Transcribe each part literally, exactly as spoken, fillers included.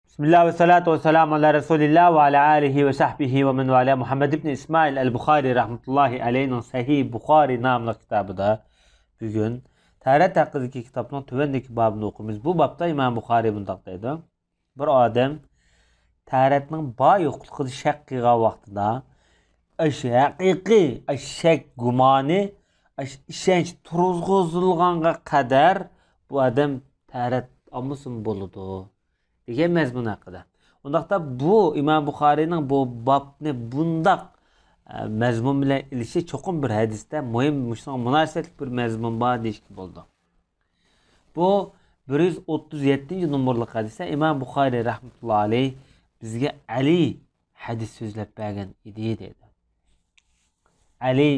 بىسمىللا ۋەسسالاتۇ ۋەسسالامۇ ئالا رەسۇلىللا ۋە ئالا ئالىھى ۋە سەھبىھى ۋە مەن ۋالا. مۇھەممەد ئىبنى ئىسمائىل ئەل بۇخارى رەھمەتۇللاھى ئەلەيھىنىڭ سەھىھ بۇخارى ناملىق كىتابىدا بۈگۈن تەھارەت ھەققىدىكى كىتابنىڭ تۆۋەندىكى بابىنى ئوقۇيمىز. بۇ بابتا ئىمام بۇخارى مۇنداق دەيدۇ: بىر ئادەم تەھارەتنىڭ بار يوقلۇقىدا شەك قىلغان ۋاقتىدا، ئاشۇ ھەقىقىي، ئاشۇ شەك گۇمانى، ئاشۇ ئىشەنچ تۇرغۇزۇلغانغا قەدەر بۇ ئادەم تەھارەت ئالمىسىمۇ بولىدۇ، دېگەن مەزمۇن ھەققىدە. ئۇنداقتا بۇ ئىمام بۇخارىينىڭ بۇ بابنى بۇنداق، ئە، مەزمۇن بىلەن ئېلىشى چوقۇم بىر ھەدىستە مۇھىم، مۇشۇنىڭغا مۇناسىۋەتلىك بىر مەزمۇن بار دېيىشكە بولىدۇ. بۇ بىر يۈز ئوتتۇز يەتتىنچى نومۇرلۇق ھەدىستە ئىمام بۇخارىي رەھمەتۇللا ئەلەيھ بىزگە ئەلى ھەدىس سۆزلەپ بەرگەن ئىدى دەيدۇ. ئەلى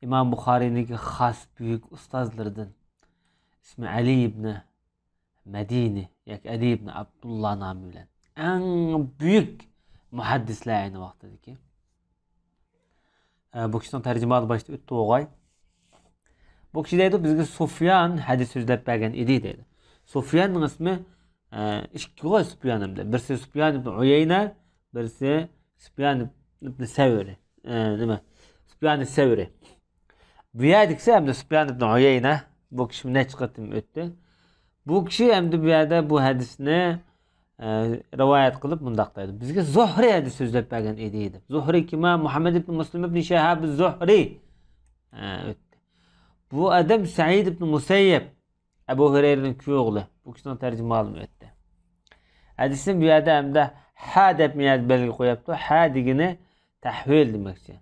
ئىمام بۇخارىينىڭكى خاس بۈيۈك ئۇستازلىرىدىن، ئىسمى ئەلى ئىبنى مەدىنى ياكى ئەلى ئىبنى ئابدۇللا نامى بىلەن ئەڭ بۈيۈك مۇھەددىسلەر ئەينى ۋاقتىدىكى. ئە، بۇ كىشىنىڭ تەرجىمىھالى باشتا ئۆتتى بولغاي. بۇ كىشى دەيدۇ، بىزگە سۇفيان ھەدىس سۆزلەپ بەرگەن ئىدى دەيدۇ. سۇفياننىڭ ئىسمى، ئە، ئىككىغۇ سۇفيان ئەمدى. بىرسى سۇفيان ئىبن ئۇيەينە، بىرسى سۇفيان ئىبن سەۋرى. ئە، نېمە؟ سۇفيان سەۋرى. بۇ يەردىكىسى ئەمدى سۇفيان ئىبن ئۇيەينە. بۇ كىشى نەچچە قېتىم ئۆتتى. بۇ كىشى ئەمدى بۇ يەردە بۇ ھەدىسنى، ئە، رىۋايەت قىلىپ مۇنداق دەيدۇ: بىزگە زۇھرى ھەدىس سۆزلەپ بەرگەن ئىدى دەپ. زۇھرى كىم؟ مۇھەممەد ئىبن مۇسلىم ئىبن شىھاب زۇھرى. ئە، ئۆتتى. بۇ ئادەم سەئىد ئىبن مۇسەييەب، ئەبۇ ھۇرەيرىنىڭ كۈيئوغلى. بۇ كىشىنىڭ تەرجىمىھالىمۇ ئۆتتى. ھەدىسنى بۇ يەردە ھەمدە ھە دەپ بۇ يەردە بەلگە قويۇپتۇ. ھە دېگىنى تەھۋىل دېمەكچى.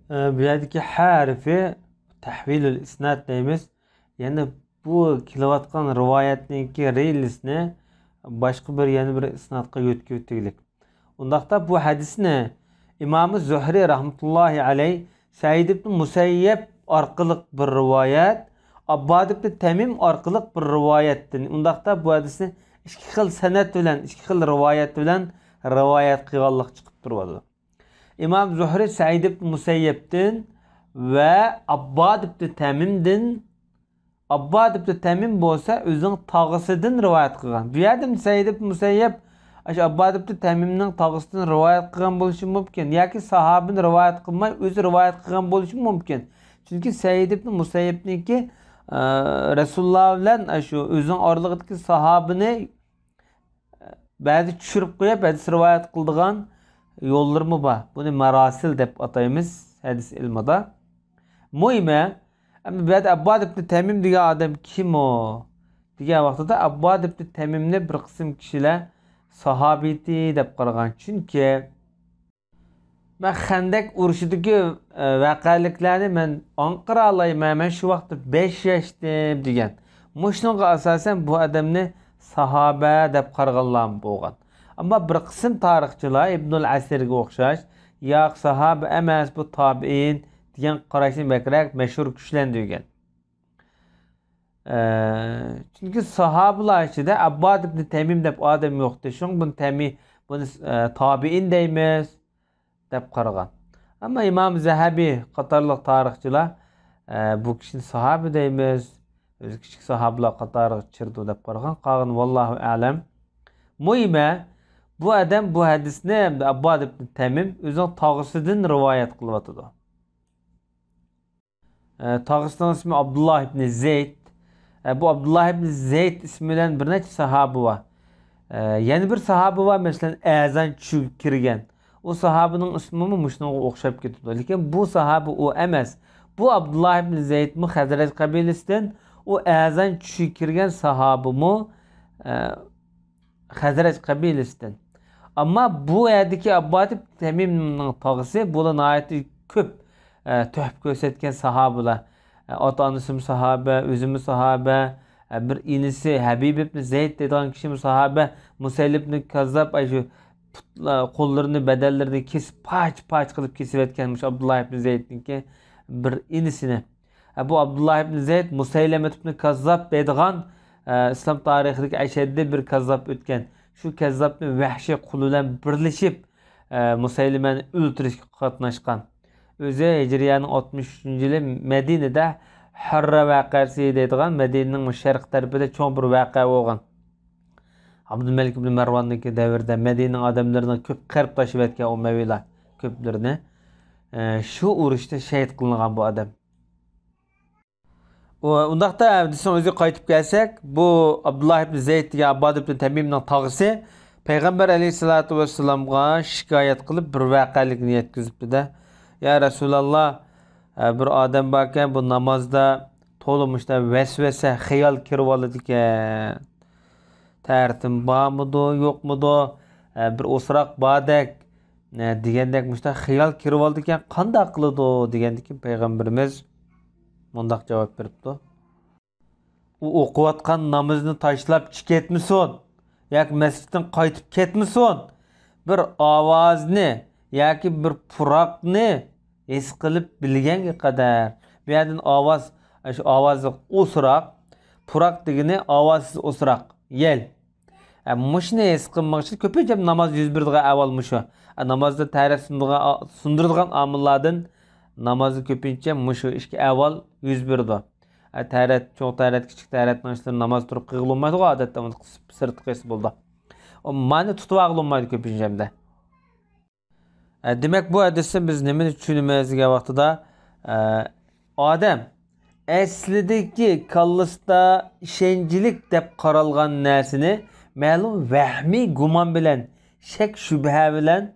ئە، بۇ يەردىكى ھە ھەرپى تەھۋىلۇل ئىسناد دەيمىز. يەنى بۇ كېلىۋاتقان رىۋايەتنىڭكى رېلىسىنى باشقا بىر، يەنە بىر ئىسنادقا يۆتكىۋېتىگلىك. ئۇنداقتا بۇ ھەدىسنى ئىمامى زۇھرى رەھمەتۇللاھى ئەلەيھ سەئىد ئىبن مۇسەييەب ئارقىلىق بىر رىۋايەت، ئابباد ئىبن تەمىم ئارقىلىق بىر رىۋايەتتىن، ئۇنداقتا بۇ ھەدىسنى ئىككى خىل سەنەد بىلەن، ئىككى خىل رىۋايەت بىلەن رىۋايەت قىلغانلىق چىقىپ تۇرۇۋاتىدۇ. ئىمام زۇھرى سەئىد ئىبن مۇسەييەبتىن ۋە ئابباد ئىبن تەمىمدىن، ئابباد ئىبن تەمىم بولسا ئۆزىنىڭ تاغىسىدىن رىۋايەت قىلغان. بۇ يەردە سەئىد ئىبن مۇسەييەب ئاشۇ ئابباد ئىبن تەمىمنىڭ تاغىسىدىن رىۋايەت قىلغان بولۇشى مۇمكىن ياكى ساھابىدىن رىۋايەت قىلماي ئۆزى رىۋايەت قىلغان بولۇشى مۇمكىن. چۈنكى سەئىد ئىبن مۇسەييەبنىڭكى، ئە، رەسۇلۇللا بىلەن ئاشۇ ئۆزىنىڭ ئارىلىقىدىكى ساھابىنى بەزى چۈشۈرۈپ قويۇپ، ھەدىس رىۋايەت قىلىدىغان يوللىرىمۇ بار. بۇنى ماراسىل دەپ ئاتايمىز ھەدىس ئىلمىدا. مۇھىمى، ئەمدى بۇ يەردە ئابباد ئىبن تەمىم دېگەن ئادەم كىم ئۇ؟ دېگەن ۋاقتىدا ئابباد ئىبن تەمىمنى بىر قىسىم كىشىلەر ساھابىيىتى دەپ قارىغان. چۈنكى مەن خەندەك ئۇرۇشىدىكى، ئە، ۋەقەلىكلەرنى مەن ئاڭقىرالايمەن، مەن شۇ ۋاقىتتا بەش ياشتىم دېگەن. مۇشۇنىڭغا ئاساسەن بۇ ئادەمنى ساھابە دەپ قارىغانلارمۇ بولغان. ئەمما بىر قىسىم تارىخچىلار ئىبنۇل ئەسىرگە ئوخشاش، ياق، ساھابە ئەمەس، بۇ تابىئىن دېگەن قاراشنى بەكرەك مەشھۇر، كۈچلەندۈرگەن. ئە، چۈنكى ساھابىلار ئىچىدە ئابباد ئىبن تەمىم دەپ ئادەم يوقتى. شۇڭا بۇنى تەمى-، بۇنى، ئە، تابىئىن دەيمىز دەپ قارىغان. ئەمما ئىمام زەھەبى قاتارلىق تارىخچىلار، ئە، بۇ كىشىنى ساھابە دەيمىز، ئۆزى كىچىك ساھابىلار قاتارىغا كىرىدۇ دەپ قارىغان. قالغىنى ۋاللاھۇ ئەلەم. مۇھىمى، بۇ ئادەم بۇ ھەدىسنى ئابباد ئىبن تەمىم ئۆزىنىڭ تاغىسىدىن رىۋايەت قىلىۋاتىدۇ. ئە، تاغىسىنىڭ ئىسمى ئابدۇللا ئىبنى زەيد. ئە، بۇ ئابدۇللا ئىبنى زەيد ئىسمى بىلەن بىر نەچچە ساھابە بار. ئە، يەنە بىر ساھابە بار، مەسىلەن، ئەزان چۈشىگە كىرگەن. ئۇ ساھابىنىڭ ئىسمىمۇ مۇشۇنىڭغا ئوخشاپ كېتىدۇ. لېكىن بۇ ساھابە ئۇ ئەمەس. بۇ ئابدۇللا ئىبنى زەيدمۇ خەزرەج قەبىلىسىدىن، ئۇ ئەزان چۈشىگە كىرگەن ساھابىمۇ، ئە، خەزرەج قەبىلىسىدىن. ئەمما بۇ يەردىكى ئابباد ئىبن تەمىمنىڭ تاغىسى، بۇلار ناھايىتى كۆپ، ئە، تۆھپە كۆرسەتكەن ساھابىلار. ئە، ئاتا-ئانىسىمۇ ساھابە، ئۆزىمۇ ساھابە، ئە، بىر ئىنىسى ھەبىب ئىبن زەيد دەيدىغان كىشىمۇ ساھابە، مۇسەيلىم ئىبن كاززاب، ئەي، شۇ پۇتلا-، قوللىرىنى، بەدەنلىرىنى كېسىپ، پارچە-پارچە قىلىپ كېسىۋەتكەن مۇشۇ ئابدۇللا ئىبن زەيدنىڭكى بىر ئىنىسىنى. ئە، بۇ ئابدۇللا ئىبن زەيد مۇسەيلىمە ئىبن كاززاب دەيدىغان، ئە، ئىسلام تارىخىدىكى ئەشەددىي بىر كاززاب ئۆتكەن. شۇ كاززابنى ۋەھشىي قۇل بىلەن بىرلىشىپ، ئە، مۇسەيلىمەنى ئۆلتۈرۈشكە قاتناشقان. ئۆزى ھىجرىيەنىڭ ئاتمىش ئۈچىنچى يىلى مەدىنىدە ھەررا ۋەقەسى دەيدىغان مەدىنىنىڭ شەرقىي تەرىپىدە چوڭ بىر ۋەقە بولغان. ئابدۇلمەلىك ئىبن مەرۋاننىڭكى دەۋرىدە مەدىنىنىڭ ئادەملىرىنى كۆپ قىرىپ تاشلىۋەتكەن ئۇمەۋىيلار كۆپلىرىنى. ئە، شۇ ئۇرۇشتا شەھىت قىلىنغان بۇ ئادەم. ئۇ، ئۇنداقتا ھەدىسنىڭ ئۆزىگە قايتىپ كەلسەك، بۇ ئابدۇللا ئىبن زەيد دېگەن ئابباد ئىبن تەمىمنىڭ تاغىسى پەيغەمبەر ئەلەيھىسسالاتۇ ۋەسسالامغا شىكايەت قىلىپ، بىر ۋەقەلىكنى يەتكۈزۈپتۇ-دە، يا رەسۇلاللا، ئە، بىر ئادەم باركەن، بۇ نامازدا تولا مۇشۇنداق ۋەسۋەسە، خىيال كىرىۋالىدىكەن. تەرىتىم بارمىدۇ، يوقمىدۇ؟ ئە، بىر ئوسراق باردەك، ئە، دېگەندەك مۇشۇنداق خىيال كىرىۋالىدىكەن، قانداق قىلىدۇ؟ دېگەندىكىن پەيغەمبىرىمىز مۇنداق جاۋاب بېرىپتۇ. ئۇ ئوقۇۋاتقان نامىزىنى تاشلاپ چىقىپ كەتمىسۇن ياكى مەسچىتتىن قايتىپ كەتمىسۇن، بىر ئاۋازنى ياكى بىر پۇراقنى ھېس قىلىپ بىلگەنگە قەدەر. بۇ يەردىن ئاۋاز، شۇ ئاۋازلىق ئوسراق، پۇراق دېگىنى ئاۋازسىز ئوسراق، يەل. ئە، مۇشۇنى ھېس قىلماق ئۈچۈن كۆپىنچە ناماز يۈز بېرىدىغان ئەھۋال مۇشۇ. ئە، نامازدا تەرەت سۇندۇرغان، سۇندۇرىدىغان ئامىللاردىن نامازدا كۆپىنچە مۇشۇ ئىككى ئەھۋال يۈز بېرىدۇ. ئە، تەرەت، چوڭ تەرەت، كىچىك تەرەتنىڭ ئىشلىرىنى ناماز تۇرۇپ قىلغىلى بولمايدىغۇ، ئادەتتە ئۇنى سىرتقا قىلسا بولىدۇ. ئۇ مانى تۇتۇۋالغىلى بولمايدۇ كۆپىنچە ھەمدە. ئە، دېمەك، بۇ ھەدىستىن بىز نېمىنى چۈشىنىمىز دېگەن ۋاقتىدا، ئە، ئادەم ئەسلىدىكى كاللىسىدا ئىشەنچلىك دەپ قارالغان نەرسىنى مەلۇم ۋەھمىي گۇمان بىلەن، شەك-شۈبھە بىلەن،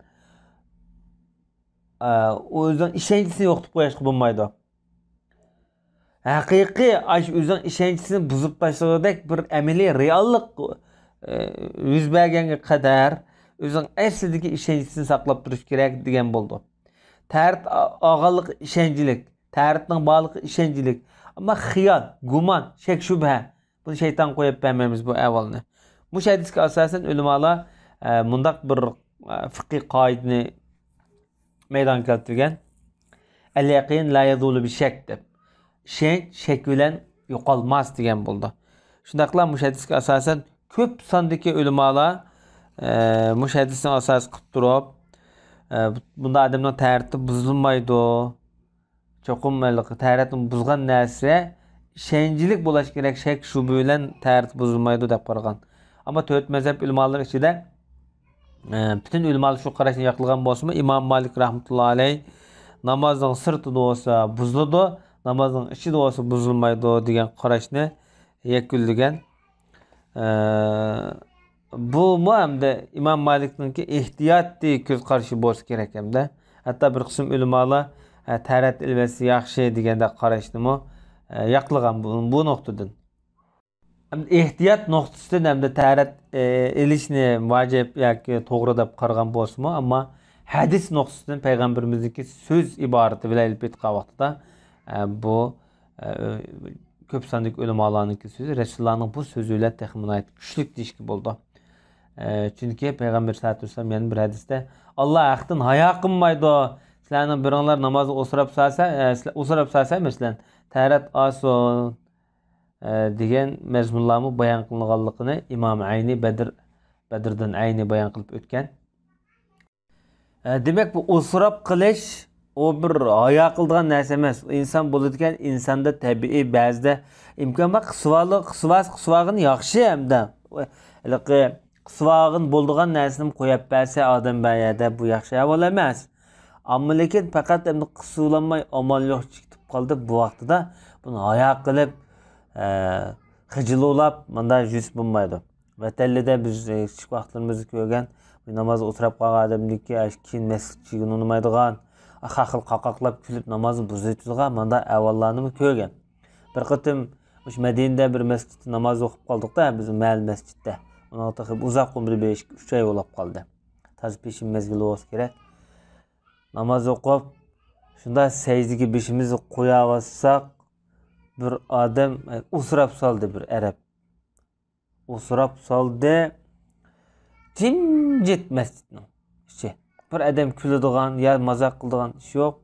ئە، ئۆزىنىڭ ئىشەنچىسىنى يوقىتىپ قويۇشقا بولمايدۇ. ھەقىقىي ئاشۇ ئۆزىنىڭ ئىشەنچىسىنى بۇزۇپ تاشلىغۇدەك بىر ئەمەلىي رېئاللىق، ئە، يۈز بەرگەنگە قەدەر ئۆزىنىڭ ئەسلىدىكى ئىشەنچىسىنى ساقلاپ تۇرۇش كېرەك دېگەن بولىدۇ. تەرەت ئا-، ئالغانلىقى ئىشەنچلىك، تەرەتنىڭ بارلىقى ئىشەنچلىك. ئەمما خىيال، گۇمان، شەك-شۈبھە، بۇنى شەيتانغا قويۇپ بەرمەيمىز بۇ ئەھۋالنى. مۇشۇ ھەدىسكە ئاساسەن ئۆلىمالار، ئە، مۇنداق بىر، ئە، فىقھىي قائىدىنى مەيدانغا كەلتۈرگەن. ئەل يەقىن لا يەزۇلۇ بىشەك دەپ. ئىشەنچ شەك بىلەن يوقالماس دېگەن بولىدۇ. شۇنداقلا مۇشۇ ھەدىسكە ئاساسەن كۆپ ساندىكى ئۆلىمالار، ئە، مۇشۇ ھەدىسنى ئاساس قىلىپ تۇرۇپ، ئە، بۇنداق ئادەمنىڭ تەرىتى بۇزۇلمايدۇ. چوقۇم ھېلىقى تەرەتنى بۇزغان نەرسە ئىشەنچلىك بولۇش كېرەك، شەك-شۈبھە بىلەن تەرىتى بۇزۇلمايدۇ دەپ قارىغان. ئەمما تۆت مەزھەپ ئۆلىمالىرى ئىچىدە، ئە، پۈتۈن ئۆلىمالار شۇ قاراشنى ياقلىغان بولسىمۇ، ئىمام مالىك رەھمەتۇللا ئەلەيھ نامازنىڭ سىرتىدا بولسا بۇزۇلىدۇ، نامازنىڭ ئىچىدە بولسا بۇزۇلمايدۇ دېگەن قاراشنى يەكۈنلىگەن. ئە، بۇمۇ ھەمدە ئىمام مالىكنىڭكى ئېھتىياتىي كۆز قارىشى بولسا كېرەك ھەمدە. ھەتتا بىر قىسىم ئۆلىمالار، ئە، تەرەت ئېلىۋەتسە ياخشى دېگەندەك قاراشنىمۇ، ئە، ياقلىغان بۇ، بۇ نۇقتىدىن. ھەمدە ئېھتىيات نۇقتىسىدىن ھەمدە تەرەت، ئە، ئېلىشنى ۋاجىپ ياكى توغرا دەپ قارىغان بولسىمۇ، ئەمما ھەدىس نۇقتىسىدىن پەيغەمبىرىمىزنىڭكى سۆز ئىبارىتى بىلەن ئېلىپ ئېيتقان ۋاقتىدا، ئە، بۇ، ئە، كۆپ ساندىكى ئۆلىمالارنىڭكى سۆزى رەسۇلۇللانىڭ بۇ سۆزى بىلەن تېخىمۇ ناھايىتى كۈچلۈك دېيىشكە بولىدۇ. ئە، چۈنكى پەيغەمبەر سەللەللاھۇ ئەلەيھى ۋەسەللەم يەنە بىر ھەدىستە، «ئاللا ھەقتىن ھايا قىلمايدۇ. سىلەرنىڭ بىرىڭلار نامازدا ئوسراپ سالسا، ئە، سىلەر ئوسراپ سالسا، مەسىلەن، تەرەت ئالسۇن.» ئە، دېگەن مەزمۇنلارمۇ بايان قىلىنغانلىقىنى ئىمام ئەينى بەدر، بەدرىدىن ئەينى بايان قىلىپ ئۆتكەن. ئە، دېمەك، بۇ ئوسراپ قىلىش، ئۇ بىر ھايا قىلىدىغان نەرسە ئەمەس. ئىنسان بولىدىكەن، ئىنساندا تەبىئىي بەزىدە ئىمكان بار، قىسىۋالغ-، قىسىۋالسا، قىسىۋالغىنى ياخشى ھەمدە. ھېلىقى قىسىۋالغىلى بولىدىغان نەرسىنى قويۇپ بەرسە ئادەم بۇ يەردە، بۇ ياخشى ئەھۋال ئەمەس. ئەمما لېكىن پەقەت ئەمدى قىسىۋالالماي ئامال يوق چىقىپ قالدى. بۇ ۋاقتىدا بۇنى ھايا قىلىپ، ئە، خىجىل ئۇلاپ، مۇنداق يۈرسە بولمايدۇ. ۋەتەنلىدە بىز، ئە، كىچىك ۋاقىتلىرىمىزدا كۆرگەن، نامازغا ئولتۇرۇپ قالغان ئادەمدىكى، ئە، كېيىن مەسچىتكە چىگىنى ئۇنىمايدىغان، خاخىل قاقاقلاپ كۈلۈپ نامازنى بۇزۇۋېتىدىغان مۇنداق ئەھۋاللارنىمۇ كۆرگەن. بىر قېتىم مۇشۇ مەدىنىدە بىر مەسچىتتە ناماز ئوقۇپ قالدۇقتا، بىز مەھەللە مەسچىتتە. ئۇنىڭغا تېخى ئۇزاق بولمىدى، بىر ئىككى، ئۈچ ئاي بولاپ قالدى. تازا پېشىن مەزگىلى بولسا كېرەك. ناماز ئوقۇپ، شۇنداق سەجدىگە بېشىمىزنى قويۇۋاتساق، بىر ئادەم، ئۇسراپ سالدى، بىر ئەرەب. ئۇسراپ سالدى. جىمجىت مەسچىتنىڭ ئىچى. بىر ئادەم كۈلىدىغان يا مازاق قىلىدىغان ئىش يوق.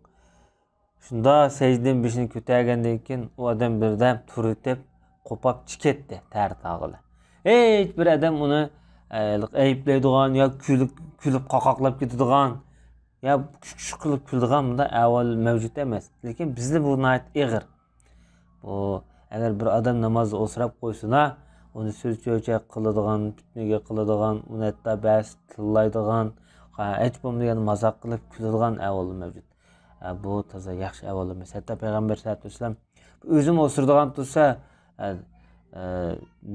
شۇنداق سەجدىدىن بېشىنى كۆتەرگەندىن كېيىن، ئۇ ئادەم بىردەم تۇرۇۋېتىپ، قوپاپ چىقىپ كەتتى، تەرەت ئالغىلى. ھېچ بىر ئادەم ئۇنى، ئە، ئەيىبلەيدىغان يا كۈلۈپ، كۈلۈپ قاقاقلاپ كېتىدىغان يا كۈش-كۈش قىلىپ كۈلىدىغان مۇنداق ئەھۋال مەۋجۇت ئەمەس. لېكىن بىزدە بۇ ناھايىتى ئېغىر. بۇ، ئەگەر بىر ئادەم نامازدا ئوسراپ قويسىنا، ئۇنى سۆز چۆچەك قىلىدىغان، پىتنىگە قىلىدىغان، ئۇنى ھەتتا بەزى تىللايدىغان، ھېچ بولمىغاندا مازاق قىلىپ كۈلىدىغان ئەھۋاللار مەۋجۇت. ئە، بۇ تازا ياخشى ئەھۋال ئەمەس. ھەتتا پەيغەمبەر سەللەللاھۇ ئەلەيھى ۋەسەللەم ئۆزىمۇ ئوسۇرىدىغان تۇرسا، ئە، ئە،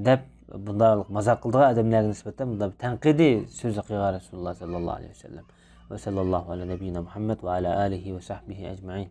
دەپ بۇنداق مازاق قىلىدىغان ئادەملەرگە نىسبەتەن بۇنداق بىر تەنقىدىي سۆزنى قىلغان رەسۇلۇللاھ سەللەللاھۇ ئەلەيھى ۋەسەللەم. ۋە سەللەللاھۇ ئەلە نەبىييىنا مۇھەممەد ۋە ئەلە ئالىھى ۋە سەھبىھى ئەجمەئىن.